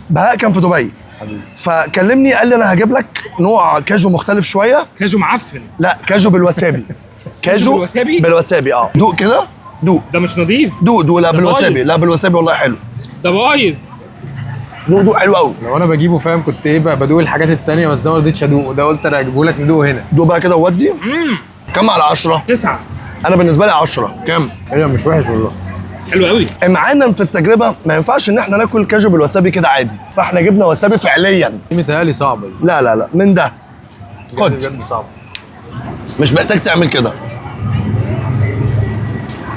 بهاء كان في دبي فكلمني قال لي انا هجيب لك نوع كاجو مختلف شوية. كاجو معفن. لا كاجو بالوسابي. كاجو بالوسابي؟ بالوسابي دوق كده، دوق. ده مش نظيف. دوق دوق. لا ده بالوسابي، بايظ. لا بالوسابي والله حلو. ده بايظ. دوق دوق حلو قوي. لو انا بجيبه فاهم كنت ايه بقى، بدوق الحاجات التانية بس ده ما رضيتش ادوقه، ده قلت انا هجيبه لك ندوقه هنا. دوق بقى كده وودي. كم على 10؟ 9. انا بالنسبة لي 10. كم؟ ايوه مش وحش والله. حلو قوي. معانا في التجربة ما ينفعش ان احنا ناكل كاجو بالوسابي كده عادي، فاحنا جبنا وسابي فعليا. دي متهيألي صعبة دي. لا لا لا من ده خد، بجد صعبة. مش محتاج تعمل كده.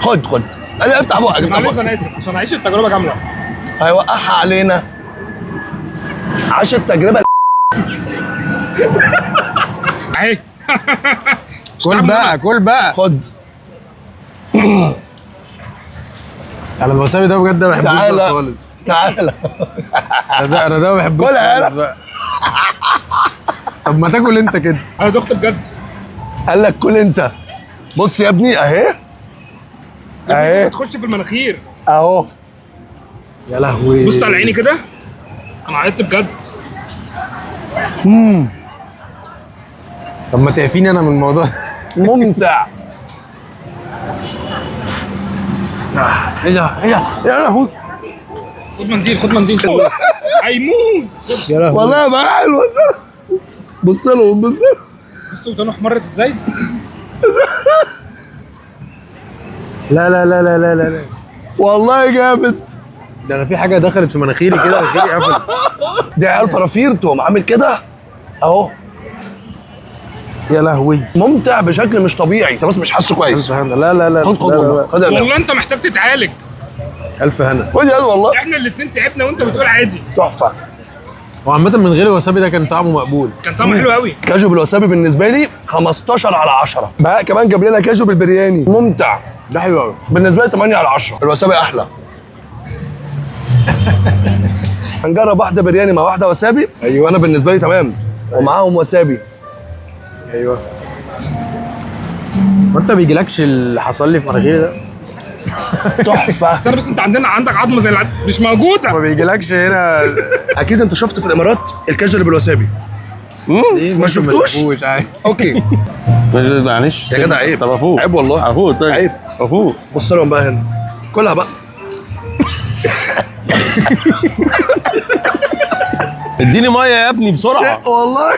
خد خد. لا افتح بقك، افتح معلش بقك. انا اسف عشان اعيش التجربة كاملة. هيوقعها علينا. عاش التجربة. اهي. كل بقى كل بقى. خد. انا الوسابي ده بجد ما بحبوش بقى تعالى خالص. تعالى. انا ده ما بحبوش كل يا خالص بقى. طب ما تاكل انت كده. انا دخت بجد. قال لك كل انت. بص يا ابني اهي اهي تخش في المناخير. اهو. يا لهوي. بص على عيني كده، انا عيطت بجد. طب ما تعفيني انا من الموضوع. ممتع. ايه ده ايه ده؟ يا لهوي. خد منديل، خد منديل. هيموت. يا لهوي. والله بقى حلو. بص له بص له. بص ودانه احمرت ازاي. لا لا لا لا لا لا لا. والله جامد. ده انا في حاجة دخلت في مناخيري كده، مناخيري قفلت. دي عيال فرافير تقوم عامل كده اهو. يا لهوي. ممتع بشكل مش طبيعي. انت بس مش حاسه كويس. الف هنا. لا لا لا. خد خد لا لا والله. لا. خد يا والله انت محتاج تتعالج. الف هنا. خد يا والله. احنا الاثنين تعبنا وانت بتقول عادي. تحفة. وعامة من غير الوسابي ده كان طعمه مقبول. كان طعمه حلو قوي. كاجو بالوسابي بالنسبة لي 15 على 10. بقى كمان جاب لنا كاجو بالبرياني ممتع. ده حلو قوي. بالنسبة لي 8 على 10. الوسابي احلى. هنجرب واحدة برياني مع واحدة وسابي. ايوه انا بالنسبة لي تمام. ومعاهم وسابي. ايوه. وانت بيجيلكش اللي حصل لي في مناخيري ده؟ تحفة. بس انا بس انت عندك عظمه زي مش موجودة. ما بيجيلكش هنا. اكيد انت شفت في الامارات الكاجو اللي بالوسابي. ما شفتوش؟ okay. معلش يا جدع عيب. طب افوق. عيب والله. افوق طيب. عيب. افوق. بص لهم بقى هنا. كلها بقى. اديني مية يا ابني بسرعة. شيء والله.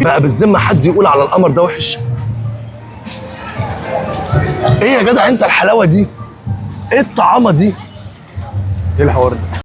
بقى بالذمه حد يقول على القمر ده وحش؟ ايه يا جدع انت الحلاوة دي؟ ايه الطعامه دي؟ ايه الحوار ده؟